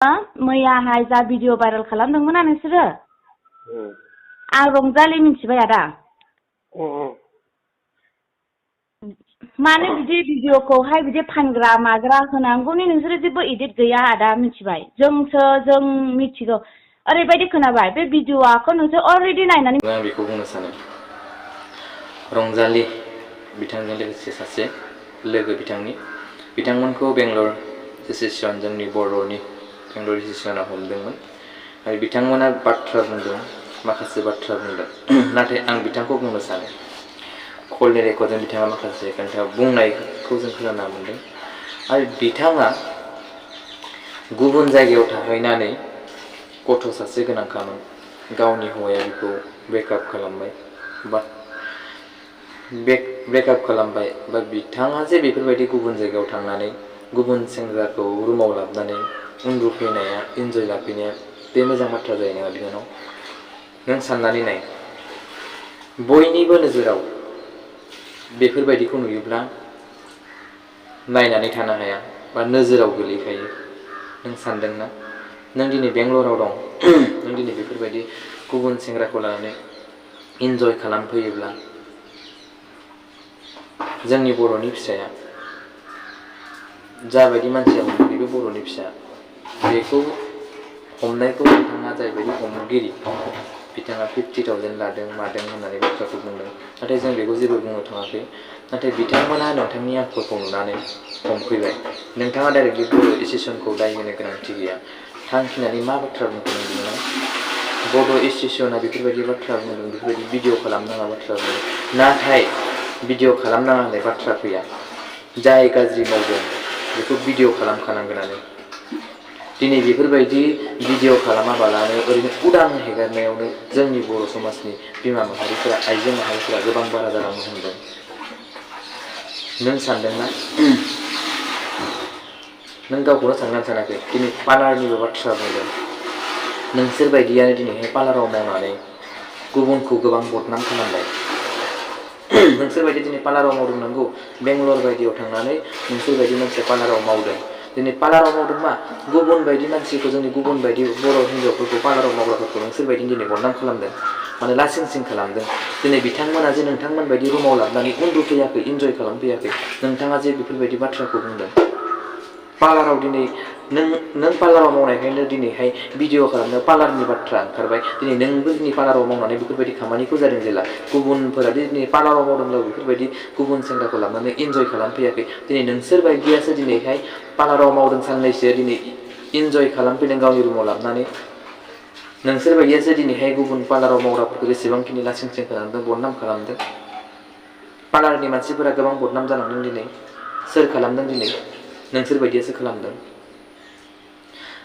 मैयाहाय जा video viral खालामदोंमोन नोंसोरो आं रंजालि मिथिबाय आदा मानो बिदि भिडिअखौहाय बिदि फानग्रा माग्रा होनांगौनि नोंसोरो जेबो एडिट गैया आदा मिथिबाय जों मिथिगौ ओरैबायदि खोनाबाय बे भिडिअखौ नोंसोर अलरेडि नायनानै आं बेखौ बुंनो सानो रंजालि बिथांजों लोगोसे सासे लोगो बिथांमोनखौ बेंगलर एसोसिएसन जोंनि बर'नि बेंगलर एसोसिएसना हमदोंमोन आरो बिथांमोना बाथ्रा बुंदों माखासे बाथ्रा बुंदों नाथाय आं बिथांखौ बुंनो सानो कलनि रेकर्डजों बिथाङा माखासे खोथा बुंनायखौ जों खोनानो मोनदों आरो बिथाङा गुबुन जायगायाव थाहैनानै गथ' सासे गोनांखामोन गावनि हौवाया बिखौ ब्रेकआप खालामबाय बा बिथाङा जे बेफोरबायदि गुबुन जायगायाव थांनानै गुबुन सेंग्राखौ रुमाव लाबोनानै उन्दुफैनाया इन्जय लाफैनाया बे मोजां बाथ्रा जायो नङा बिनानाव नों साननानै नाय बयनिबो नोजोराव बेफोरबायदिखौ नुयोब्ला नायनानै थानो हाया बा नोजोराव गोलैखायो नों सानदोंना नों दिनै बेंगलराव दं नों दिनै बेफोरबायदि गुबुन सेंग्राखौ लानानै इन्जय खालामफैयोब्ला जोंनि बर'नि फिसाया जाबायदि मानसिया हमदों बेबो बर'नि फिसा बेखौ हमनायखौ बिथाङा जायबायदि हमगिरि बिथाङा 50,000 लादों मादों होननानै बाथ्राखौ बुंदों नाथाय जों बेखौ जेबो बुंनो थाङाखै नाथाय बिथांमोना नोंथांनि आखलखौ नुनानै हमफैबाय नोंथाङा डाइरेक्टलि बर' एसोसिएसनखौ दाय होनो गोनांथि गैया थांखिनानै मा बाथ्रा बुंदों बियो बर' एसोसिएसना बेफोरबायदि बाथ्रा बुंदों बेफोरबायदि भिडिअ खालामनाङा बाथ्रा बुंदों नाथाय भिडिअ खालामनाङा होननाय बाथ्रा फैया जाय गाज्रि मावदों बेखौ भिडिअ खालामखानांगोनानो दिनै बेफोरबायदि भिडिअ खालामाबालानो ओरैनो उदां हेगारनायावनो जोंनि बर' समाजनि बिमा माहारिफोरा आइजो माहारिफोरा गोबां बारा जालांनो हमदों नों सानदोंना नों गावखौनो साननानै सानाखै दिनै पार्लारनिबो बाथ्रा बुंदों नोंसोर बायदियानो दिनैहाय पार्लाराव मावनानै गुबुनखौ गोबां बदनाम खालामबाय नोंसोर बायदि दिनै पार्लाराव मावदों नंगौ बेंगलर बायदियाव थांनानै नोंसोर बायदि मानसिया पार्लाराव मावदों दिनै पार्लाराव मावदों मा गुबुन बायदि मानसिखौ जोंनि गुबुन बायदि बर' हिन्जावफोरखौ पार्लाराव मावग्राफोरखौ नोंसोर बायदि दिनै बदनाम खालामदों माने लासिं सिं खालामदों दिनै बिथांमोना जे नोंथांमोन बायदि रुमाव लाबोनानै उन्दुफैयाखै इन्जय खालामफैयाखै नोंथाङा जे बेफोरबायदि बाथ्राखौ बुंदों पार्लाराव दिनै नों पार्लाराव मावनायखायनो दिनैहाय भिडिअ खालामनो पार्लारनि बाथ्रा ओंखारबाय दिनै नोंबो दिनै पार्लाराव मावनानै बेफोरबायदि खामानिखौ जादों जेला गुबुनफोरा दिनै पार्लाराव मावदोंब्ला बेफोरबायदि गुबुन सेंग्राखौ लानानै इन्जय खालामफैयाखै दिनै नोंसोर बायदियासो दिनैहाय पार्लाराव मावदों साननैसो दिनै इन्जय खालामफैदों गावनि रुमाव लाबोनानै नोंसोर बायदियासो दिनैहाय गुबुन पार्लाराव मावग्राफोरखौ जेसेबांखिनि लासिं सिं खालामदों बदनाम खालामदों पार्लारनि मानसिफोरा गोबां बदनाम जालांदों दिनै सोर खालामदों दिनै नोंसोर बायदियासो खालामदों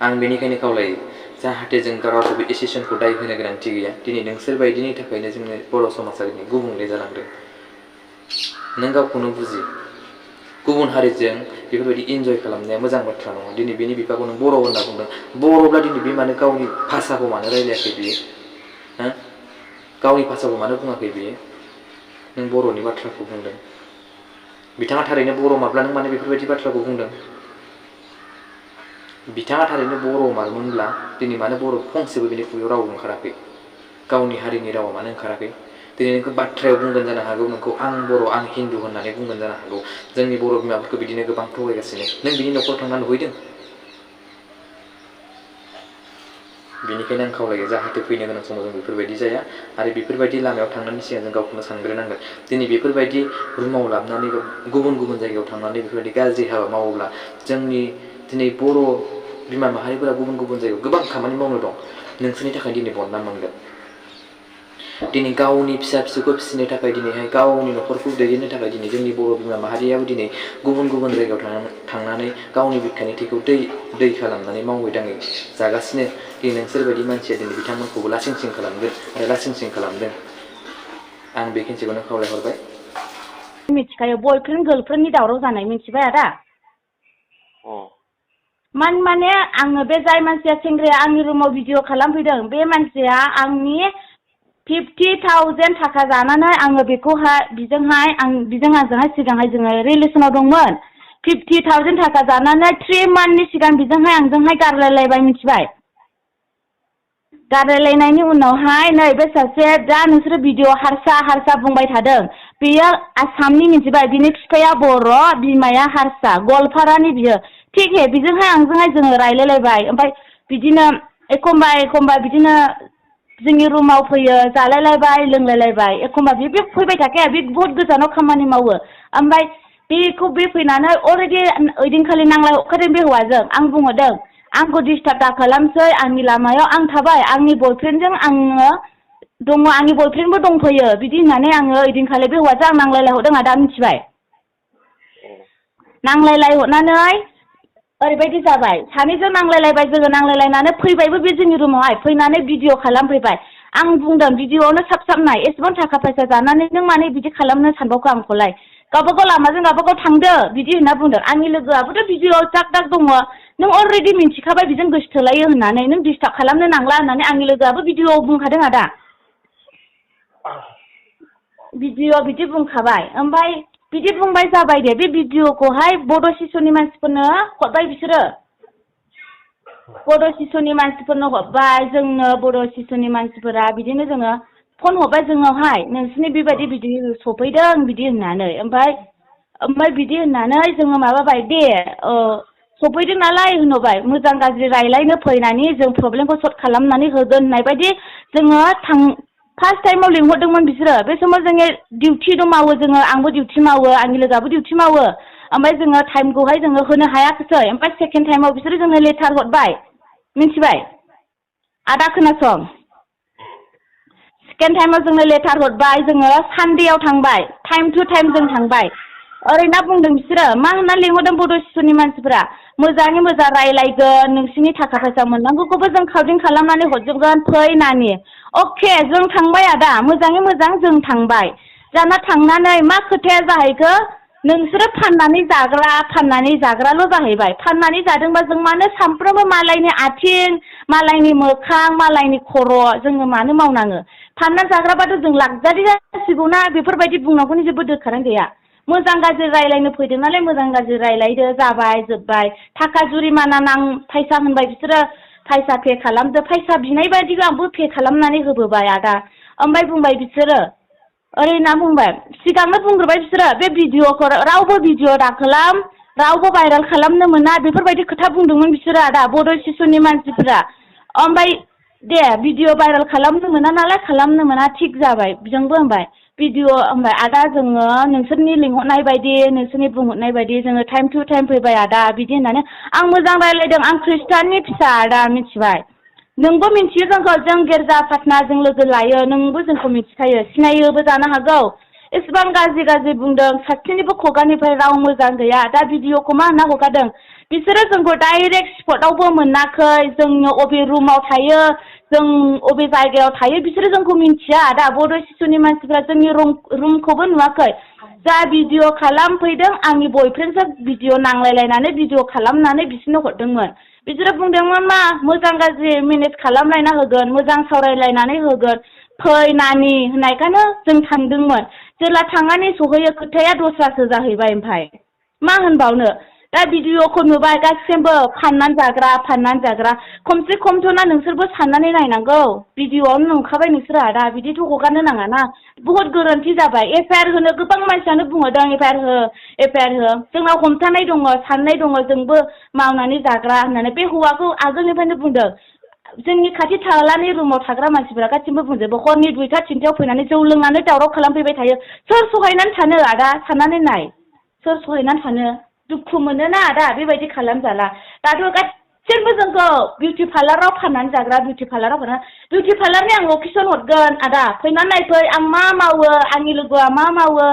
आं बेनिखायनो खावलायो जाहाथे जों रावखौबो एसोसिएसनखौ दाय होनो गोनांथि गैया दिनै नोंसोर बायदिनि थाखायनो जोंनि बर' समाजा दिनै गुबुंले जालांदों नों गावखौनो बुजि गुबुन हारिजों बेफोरबायदि इन्जय खालामनाया मोजां बाथ्रा नङा दिनै बेनि बिफाखौ नों बर' होनना बुंदों बर'ब्ला दिनै बे मानो गावनि भाषाखौ मानो रायलायाखै बियो गावनि भाषाखौ मानो बुङाखै बियो नों बर'नि बाथ्राखौ बुंदों बिथाङा थारैनो बर' माब्ला नों मानो बेफोरबायदि बाथ्राखौ बुंदों बिथाङा थारैनो बर' मारमोनब्ला दिनै मानो बर' फंसेबो बिनि खुगायाव राव ओंखाराखै गावनि हारिनि रावा मानो ओंखाराखै दिनै नोंखौ बाथ्रायाव बुंगोन जानो हागौ नोंखौ आं बर' आं हिन्दु होननानै बुंगोन जानो हागौ जोंनि बर' बिमाफोरखौ बिदिनो गोबां थगायगासिनो नों बिनि न'खराव थांना नुहैदों बेनिखायनो आं खावलायो जाहाथे फैनो गोनां समाव जों बेफोरबायदि जाया आरो बेफोरबायदि लामायाव थांनायनि सिगां जों गावखौनो सानग्रोनांगोन दिनै बेफोरबायदि रुमाव लाबोनानै गुबुन गुबुन जायगायाव थांनानै बेफोरबायदि गाज्रि हाबा मावोब्ला जोंनि दिनै बर' बिमा माहारिफोरा गुबुन गुबुन जायगायाव गोबां खामानि मावनो दं नोंसोरनि थाखाय दिनै बदनाम मोनगोन दिनै गावनि फिसा फिसौखौ फिसिनो थाखाय दिनैहाय गावनि न'खरखौ दैदेननो थाखाय दिनै जोंनि बर' बिमा माहारियाबो दिनै गुबुन गुबुन जायगायाव थांनानै गावनि बिखानि थैखौ दै खालामनानै मावै दाङै जागासिनो दिनै नोंसोर बायदि मानसिया दिनै बिथांमोनखौबो लासिं सिं खालामगोन आरो लासिं सिं खालामदों आं बे खिनिखौनो खावलायहरबाय मिथिखायो बयफ्रेन्ड गार्लफ्रेन्डनि दावराव जानाय मिथिबाय आदा माने आङो बे जाय मानसिया सेंग्राया आंनि रुमाव भिडिअ खालामफैदों बे मानसिया आंनि 50,000 थाखा जानानै आङो बेजों आंजोंहाय सिगांहाय जोङो रिलेसनाव दंमोन 50,000 थाखा जानानै 3 मान्थनि सिगां बिजोंहाय आंजोंहाय गारलायलायबाय मिथिबाय गारलायलायनायनि उनावहाय नै बे सासे दा नोंसोरो भिडिअ हारसा बुंबाय थादों बेयो आसामनि मिथिबाय बिनि बिफाया बर' बिमाया हारसा गवालपारानि बियो थिग हे बिजोंहाय आंजोंहाय जोङो रायलायलायबाय ओमफ्राय बिदिनो एखमबा बिदिनो जोंनि रुमाव फैयो जालायलायबाय लोंलायलायबाय एखमबा बे फैबाय थाखाया बे बहुत गोजानाव खामानि मावो ओमफ्राय बे फैनानै अलरेडि ओइदिनखालि नांलाय हरखादों बे हौवाजों आं बुंहरदों आंखौ डिस्टार्ब दा खालामसै आंनि लामायाव आं थाबाय आंनि बयफ्रेन्डजों आङो दङ आंनि बयफ्रेन्डबो दंफैयो बिदि होननानै आङो ओइदिनखालि बे हौवाजों आं नांलायलायहरदों आदा मिथिबाय नांलायलायहरनानै ओरैबायदि जाबाय सानैजों नांलायलायबाय जोङो नांलायलायनानै फैबायबो बे जोंनि रुमावहाय फैनानै भिडिअ खालामफैबाय आं बुंदों भिडिअआवनो साब नाय एसेबां थाखा फैसा जानानै नों माने बिदि खालामनो सानबावखो आंखौलाय गावबागाव लामाजों गावबागाव थांदो बिदि होनना बुंदों आंनि लोगोआबोथ' भिडिअआव जाग दङ नों अलरेडि मिन्थिखाबाय बेजों गोसोथोलायो होननानै नों डिस्टार्ब खालामनो नांला होननानै आंनि लोगोआबो भिडिअआव बुंखादों आदा भिडिअ बिदि बुंखाबाय ओमफ्राय बिदि बुंबाय जाबाय दे बे भिडिअखौहाय बड' सिस'नि मानसिफोरनो हरबाय बिसोरो बड' सिस'नि मानसिफोरनो हरबाय जोंनो बड' सिस'नि मानसिफोरा बिदिनो जोङो फन हरबाय जोंनावहाय नोंसिनि बेबायदि बिदि सफैदों बिदि होननानै ओमफ्राय बिदि होननानै जोङो माबाबाय दे सफैदों नालाय होनबाय मोजां गाज्रि रायलायनो फैनानै जों प्रब्लेमखौ सल्भ खालामनानै होगोन होननाय बायदि जोङो फार्स्ट टाइमाव लिंहरदोंमोन बिसोरो बे समाव जोङो डिउटि मावो जोङो आंबो डिउटि मावो आंनि लोगोआबो डिउटि मावो ओमफ्राय जोङो टाइमखौहाय जोङो होनो हायाखिसै ओमफ्राय सेकेन्ड टाइमाव बिसोरो जोंनो लेटार हरबाय मिथिबाय आदा खोनासं सेकेन्ड टाइमाव जोंनो लेटार हरबाय जोङो सानडेआव थांबाय टाइम टु टाइम जों थांबाय ओरैनो बुंदों बिसोरो मा होनना लिंहरदों बड' सिस'नि मानसिफोरा मोजाङै मोजां रायलायगोन नोंसिनि थाखा फैसा मोननांगौखौबो जों काउन्टिं खालामनानै हरजोबगोन फै नानि अके जों थांबाय आदा मोजाङै मोजां जों थांबाय दाना थांनानै मा खोथाया जाहैखो नोंसोरो फाननानै जाग्राल' जाहैबाय फाननानै जादोंबा जों मानो सानफ्रोमबो मालायनि आथिं मालायनि मोखां मालायनि खर' जोङो मानो मावनाङो फानना जाग्राबाथ' जों लाक्जारि जासिगौना बेफोरबायदि बुंनांगौनि जेबो दरखारानो गैया मोजां गाज्रि रायलायनो फैदों नालाय मोजां गाज्रि रायलायदो जाबाय जोब्बाय थाखा जुरिमाना फैसा होनबाय बिसोरो फैसा पे खालामदो फैसा बिनाय बायदिबो आंबो पे खालामनानै होबोबाय आदा ओमफ्राय बुंबाय बिसोरो ओरै होनना बुंबाय सिगांनो बुंग्रोबाय बिसोरो बे भिडिअखौ रावबो भिडिअ दाखालाम रावबो भाइरेल खालामनो मोना बेफोरबायदि खोथा बुंदोंमोन बिसोरो आदा बड' सिस'नि मानसिफोरा ओमफ्राय दे भिडिअ भाइरेल खालामनो मोना नालाय खालामनो मोना थिग जाबाय बिजोंबो होनबाय भिडिअ होनबाय आदा जोङो नोंसोरनि लिंहरनाय बायदि नोंसोरनि बुंहरनाय बायदि जोङो टाइम टु टाइम फैबाय आदा बिदि होननानै आं मोजां रायलायदों आं खृष्टाननि फिसा आदा मिथिबाय नोंबो मिथियो जोंखौ जों गिर्जा प्रार्थना जों लोगो लायो नोंबो जोंखौ मिथिखायो सिनायोबो जानो हागौ एसेबां गाज्रि बुंदों सासेनिबो खुगानिफ्राय राव मोजां गैया दा भिडिअखौ मा होनना हगारदों बिसोरो जोंखौ डाइरेक्ट स्पटआवबो मोनाखै जोङो अबे रुमाव थायो जों अबे जायगायाव थायो बिसोरो जोंखौ मिथिया दा बड' सिसुनि मानसिफ्रा जोंनि रुमखौबो नुवाखै जा भिडिअ खालामफैदों आंनि बयफ्रेन्डजों भिडिअ नांलायलायनानै भिडिअ खालामनानै बिसोरनो हरदोंमोन बिसोरो बुंदोंमोन मा मोजां गाज्रि मेनेज खालामलायना होगोन मोजां सावरायलायनानै होगोन फै नानि होननायखायनो जों थांदोंमोन जेला थांनानै सहैयो खोथाया दस्रासो जाहैबाय ओमफ्राय मा होनबावनो दा भिडिअखौ नुबाय गासिबो फाननानै जाग्रा खमसे खमथ'ना नोंसोरबो साननानै नायनांगौ भिडिअआवनो नुखाबाय नोंसोरो आदा बिदिथ' हगारनो नाङाना बुहुत गोरोन्थि जाबाय एफआइआर होनो गोबां मानसियानो बुंहरदों एफआइआर हो जोंनाव हमथानाय दङ साननाय दङ जोंबो मावनानै जाग्रा होननानै बे हौवाखौ आगोलनिफ्रायनो बुंदों जोंनि खाथि खालानि रुमाव थाग्रा मानसिफोरा गासिबो बुंजोबो हरनि 2टा 3टायाव फैनानै जौ लोंनानै दावराव खालामफैबाय थायो सोर सहायनानै थानो आदा साननानै नाय सोर सहायनानै थानो दुखु मोनोना आदा बेबायदि खालामजाला दाथ' गासिबो जोंखौ बिउटि पार्लाराव फाननानै जाग्रा बिउटि पार्लारनि आं लकेसन हरगोन आदा फैनानै नायफै आं मा मावो आंनि लोगोआ मा मावो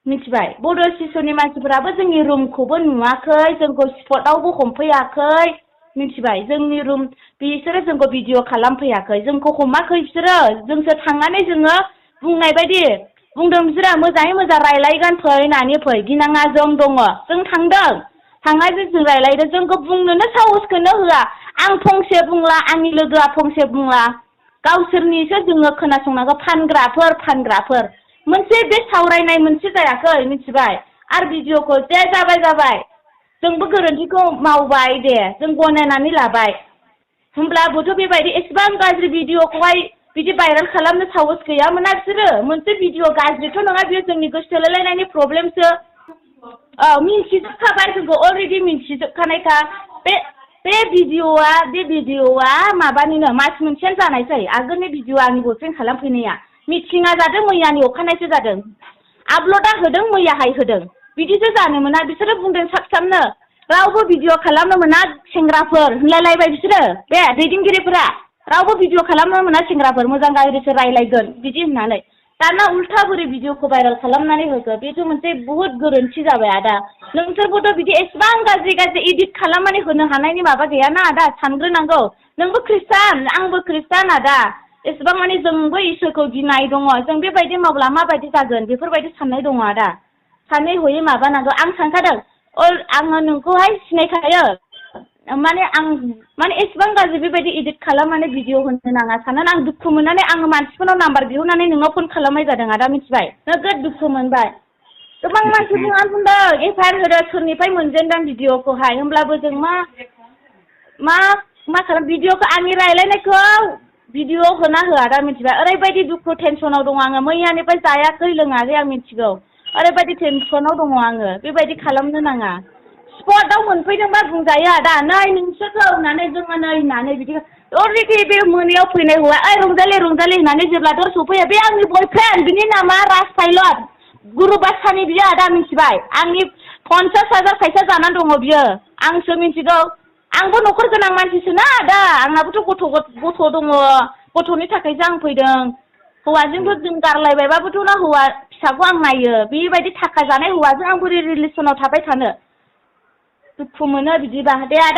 मिथिबाय बड' सिसुनि मानसिफोराबो जोंनि रुमखौबो नुवाखै जोंखौ स्पटआवबो हमफैयाखै मिथिबाय जोंनि रुम बिसोरो जोंखौ भिडिअ खालामफैयाखै जोंखौ हमाखै बिसोरो जोंसो थांनानै जोङो बुंनाय बायदि बुंदों बिसोरो मोजाङै मोजां रायलायगोन फै नानि फै गिनाङा जों दङ जों थांदों थांनायजों जों रायलायदों जोंखौ बुंनोनो साहसखौनो होआ आं फंसे बुंला आंनि लोगोआ फंसे बुंला गावसोरनिसो जोङो खोनासंनांगौ फानग्राफोर मोनसे बे सावरायनाय मोनसे जायाखै मिथिबाय आरो भिडिअखौ जे जाबाय जोंबो गोरोन्थिखौ मावबाय दे जों गनायनानै लाबाय होमब्लाबोथ' बेबायदि एसेबां गाज्रि भिडिअखौहाय बिदि भाइरेल खालामनो साहस गैयामोन बिसोरो मोनसे भिडिअ गाज्रिथ' नङा बेयो जोंनि गोसो थोलायलायनायनि प्रब्लेमसो मिन्थिजोबखाबाय जोंखौ अलरेडि मिन्थिजोबखानायखा बे भिडिअआ माबानिनो मास मोनसेयानो जानायसै आगोलनि भिडिअ आंनि बयफ्रेन्ड खालामफैनाया मिटिङा जादों मैयानि अखानायसो जादों आपल'डा होदों मैयाहाय होदों बिदिसो जानो मोना बिसोरो बुंदों साबसाबनो रावबो भिडिअ खालामनो मोना सेंग्राफोर होनलायलायबाय बिसोरो बे दैदेनगिरिफोरा रावबो भिडिअ खालामनो मोना सेंग्राफोर मोजां गाज्रिसो रायलायगोन बिदि होननानै दाना उल्था बोरै भिडिअखौ भाइरेल खालामनानै होखो बेथ' मोनसे बुहुत गोरोन्थि जाबाय आदा नोंसोरबोथ' बिदि एसेबां गाज्रि इडिट खालामनानै होनो हानायनि माबा गैयाना आदा सानग्रोनांगौ नोंबो ख्रिस्टान आंबो ख्रिस्टान आदा एसेबां माने जोंबो इसोरखौ गिनाय दङ जों बेबायदि मावब्ला माबायदि जागोन बेफोरबायदि साननाय दङ आदा सानै हयै माबानांगौ आं सानखादों आङो नोंखौहाय सिनायखायो माने एसेबां गाज्रि बेबायदि इडिट खालामनानै भिडिअ होनो नाङा साननानै आं दुखु मोननानै आङो मानसिफोरनाव नाम्बार बिहरनानै नोंनाव फन खालामनाय जादों आदा मिथिबाय नोगोद दुखु मोनबाय गोबां मानसिफोरा बुंदों एफआइआर होदो सोरनिफ्राय मोनजेनदों भिडिअखौहाय होमब्लाबो जों मा खालाम भिडिअखौ आंनि रायलायनायखौ भिडिअ होना होआ दा मिथिबाय ओरैबायदि दुखु टेनसनाव दङ आङो मैयानिफ्राय जायाखै लोङाखै आं मिथिगौ ओरैबायदि टेनसनाव दङ आङो बेबायदि खालामनो नाङा स्पटआव मोनफैदोंबा बुंजायो आदा नै नोंसोरखौ होननानै जोङो नै होननानै बिदि अलरेडि बे मोनायाव फैनाय हौवा रंजालि जेब्ला दर सफैयो बे आंनि बयफ्रेन्ड बिनि नामा राज पाइलट गुरुबासानि बियो आदा मिथिबाय आंनि 50,000 फैसा जानानै दङ बियो आंसो मिथिगौ आंबो न'खर गोनां मानसिसोना आदा आंनाबोथ' गथ' दङ गथ'नि थाखायसो आं फैदों हौवाजोंथ' जों गारलायबायबाबोथ' ना हौवा फिसाखौ आं नायो बेबायदि थाखा जानाय हौवाजों आं बोरै रिलेसनाव थाबाय थानो दुखु मोनो बिदिबा दे आदा